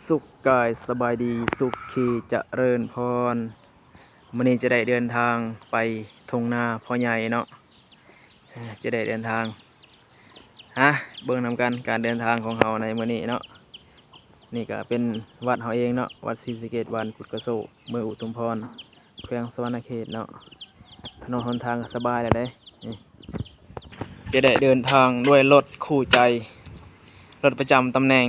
ສຸກກາຍສະບາຍດີ ສຸກຄີຈະເລີນພອນ. ມື້ນີ້ຈະໄດ້ເດີນທາງໄປທົ່ງນາພໍ່ໃຫຍ່ເນາະ, ຈະໄດ້ເດີນທາງ ຫາເບິ່ງນຳກັນການເດີນທາງຂອງເຮົາໃນມື້ນີ້ເນາະ. ນີ້ກະເປັນວັດເຮົາເອງເນາະ, ວັດສີສະເກດ ບ້ານກຸດກະໂຊກ ເມືອງອຸທຸມພອນ ແຂວງສະຫວັນນະເຂດເນາະ. ຖະໜົນຫົນທາງສະບາຍແລ້ວເດ້. ນີ້ ຈະໄດ້ເດີນທາງດ້ວຍລົດຄູ່ໃຈ ລົດປະຈຳຕຳແໜ່ງ.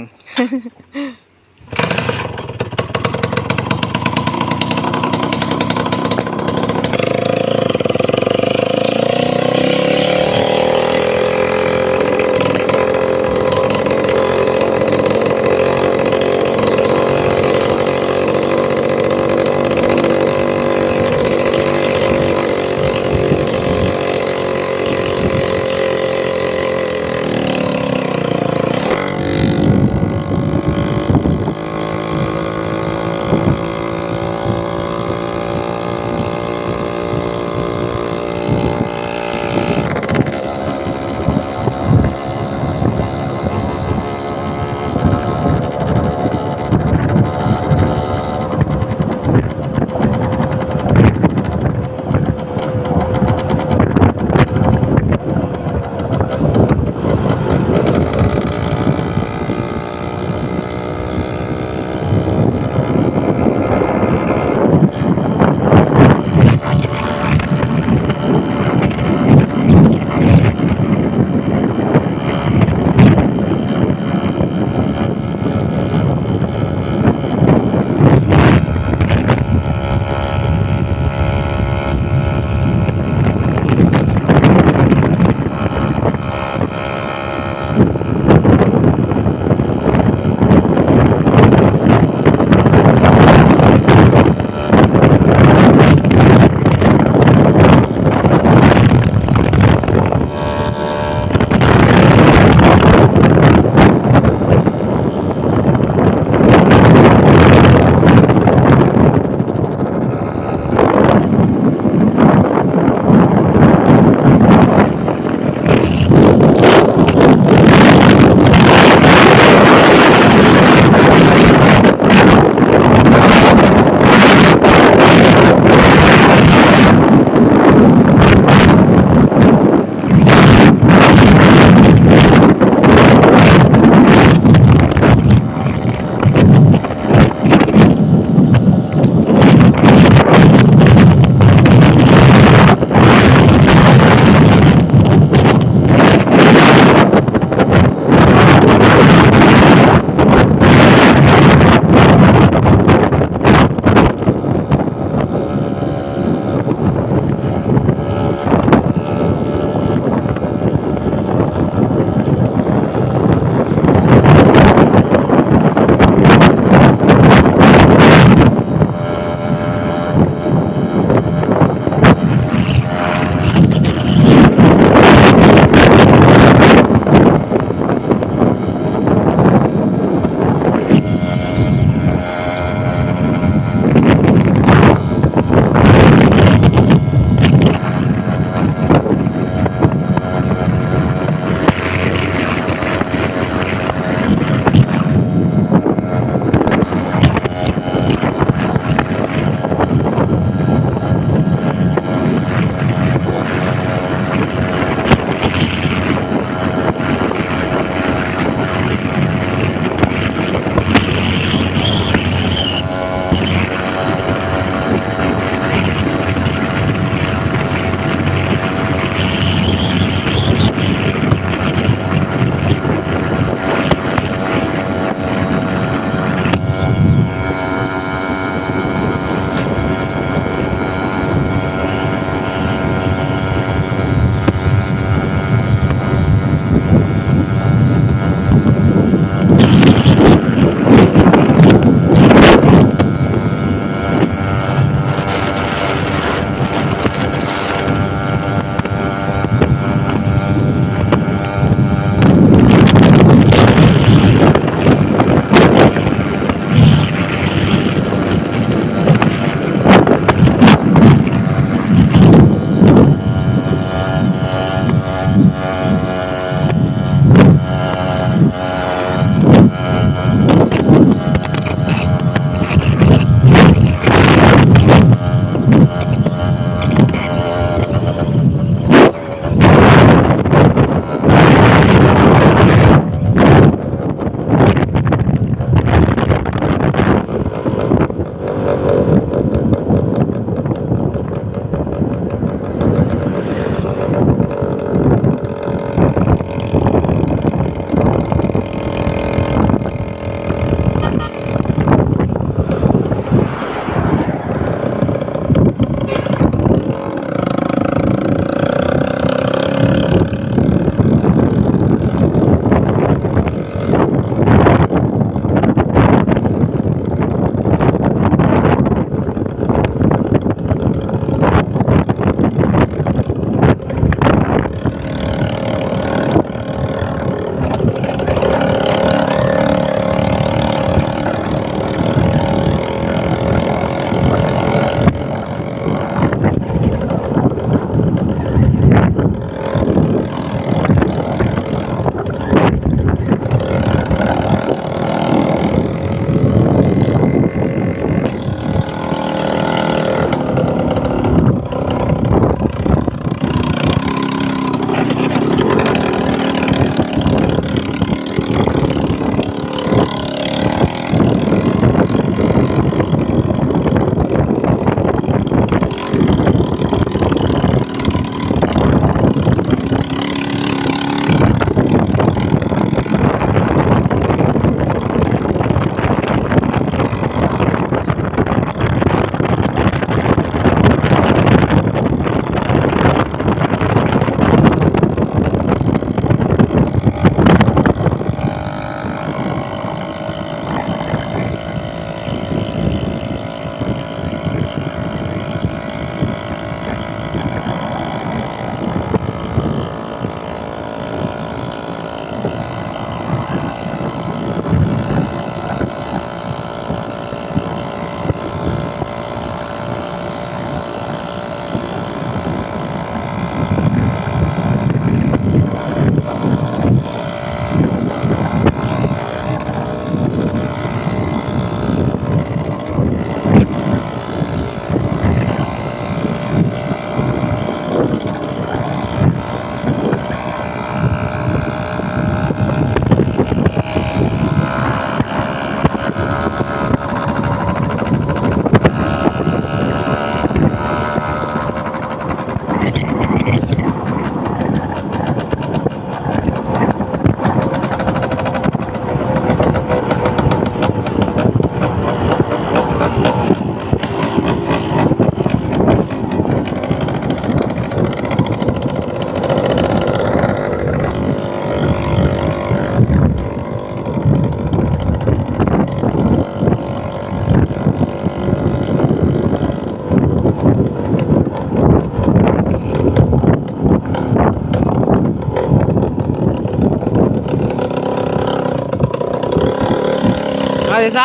ມາແຕ່ໃສ?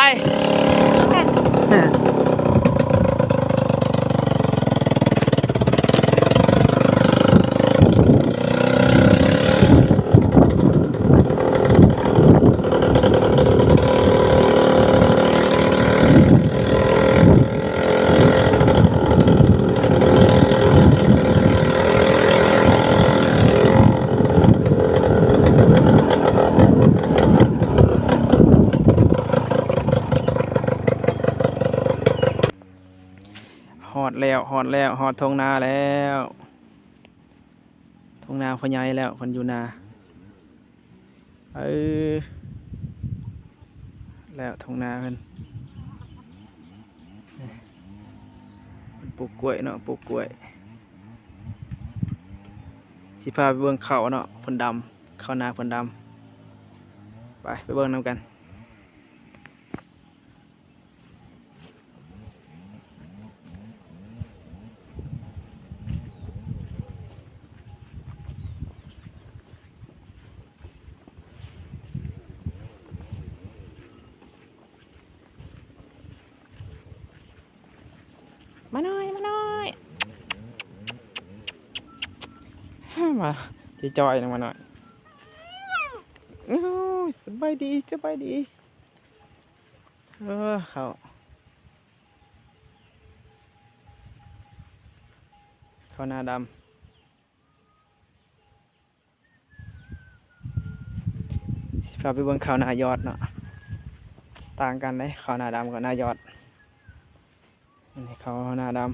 ຮອດແລ້ວ ຮອດແລ້ວ ຮອດທົ່ງນາແລ້ວ. ທົ່ງນາພໍ່ໃຫຍ່ແລ້ວ ເພິ່ນຢູ່ນາ. ເອີ ແລ້ວທົ່ງນາເພິ່ນ ນີ້ ເພິ່ນປູກກ້ວຍເນາະ ປູກກ້ວຍ. ຊິພາໄປເບິ່ງເຂົ້າເນາະ ເພິ່ນດຳ ເຂົ້ານາເພິ່ນດຳ. ໄປ ໄປເບິ່ງນຳກັນ. ມານ້ອຍ ມານ້ອຍ ມາ ຈ່ອຍໆ ນະ ມານ້ອຍ. ໂອ້ຍ ສະບາຍດີ ສະບາຍດີ. ເອີ ເຂົ້າ ເຂົ້ານາດຳ. ຊິພາໄປເບິ່ງເຂົ້ານາຍອດເນາະ ຕ່າງກັນເດ້ ເຂົ້ານາດຳກັບນາຍອດ. ອັນນີ້ເຂົ້ານາດຳ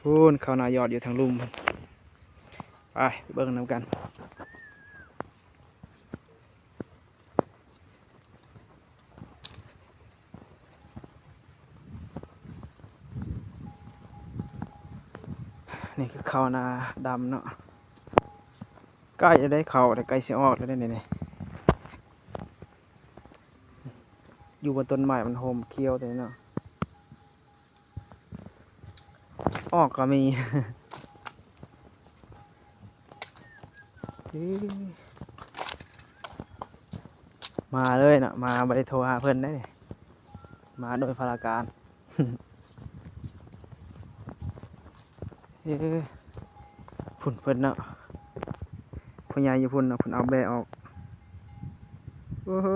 ພຸ້ນ ເຂົ້ານາຍອດຢູ່ທາງລຸ່ມພຸ້ນ. ໄປ ໄປເບິ່ງນຳກັນ. ນີ້ຄືເຂົ້ານາດຳເນາະ ໃກ້ແລ້ວເດ້ ເຂົ້າແລ້ວ ໃກ້ຊິອອກແລ້ວເດ້ນີ້. ຢູ່ບົນຕົ້ນໄມ້ມັນໂຮມຂຽວແຕ່ເນາະ. ອອກກໍມີ. ມາເລີຍເນາະ ມາບໍ່ໄດ້ໂທຫາເພິ່ນເດ້ ມາໂດຍພາລະການ. ເອີ ພຸ້ນເພິ່ນເນາະ ພໍ່ໃຫຍ່ຢູ່ພຸ້ນເນາະ ເພິ່ນເອົາແບ້ອອກ. ໂອ້ໂຫ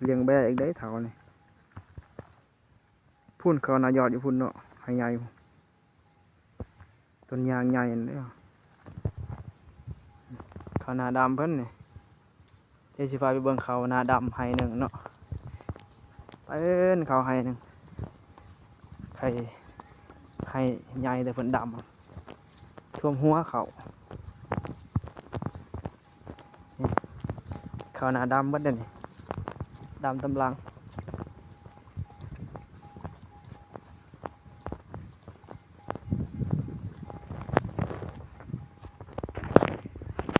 ລ້ຽງແບ້ອີກເດ້ເຖົ້ານີ້. ພຸ້ນເຂົ້ານາຍອດຢູ່ພຸ້ນເນາະ ໄຮ່ໃຫຍ່ ຕົ້ນຍາງໃຫຍ່ຫັ້ນເດ້. ເຂົ້ານາດຳເພິ່ນນີ້ ດຽວຊິພາໄປເບິ່ງເຂົ້ານາດຳໄຮ່ໜຶ່ງເນາະ. ເປັນເຂົ້າໄຮ່ໜຶ່ງ ໄຮ່ໃຫຍ່ແຕ່ເພິ່ນດຳ ຖ້ວມຫົວເຂົ້າ. ເຂົ້າໜ້າດຳເບິດເດ້ນີ້ ດຳຕາມຫຼັງ.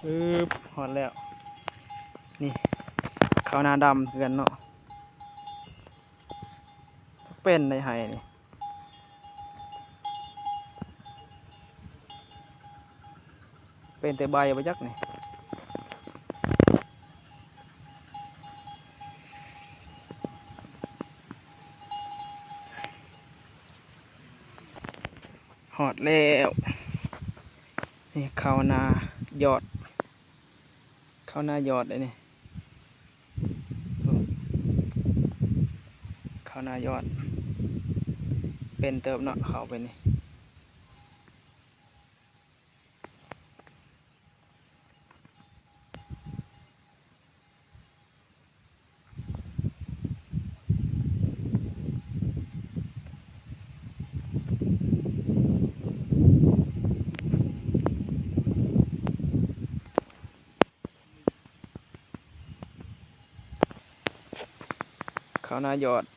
ອືບ ຮອດແລ້ວ ນີ້ ເຂົ້າໜ້າດຳຄືກັນເນາະ. ເປັນໄດ້ໄຮ່ນີ້ ເປັນແຕ່ໃບບໍ່ຈັກນີ້. ຮອດແລ້ວ ນີ້ເຂົ້ານາຍອດ ເຂົ້ານາຍອດເດ້ນີ້. ນາຍອດ ເປັນເຕີບເນາະ ເຂົ້າໄປນີ້. ເຂົ້ານາຍອດ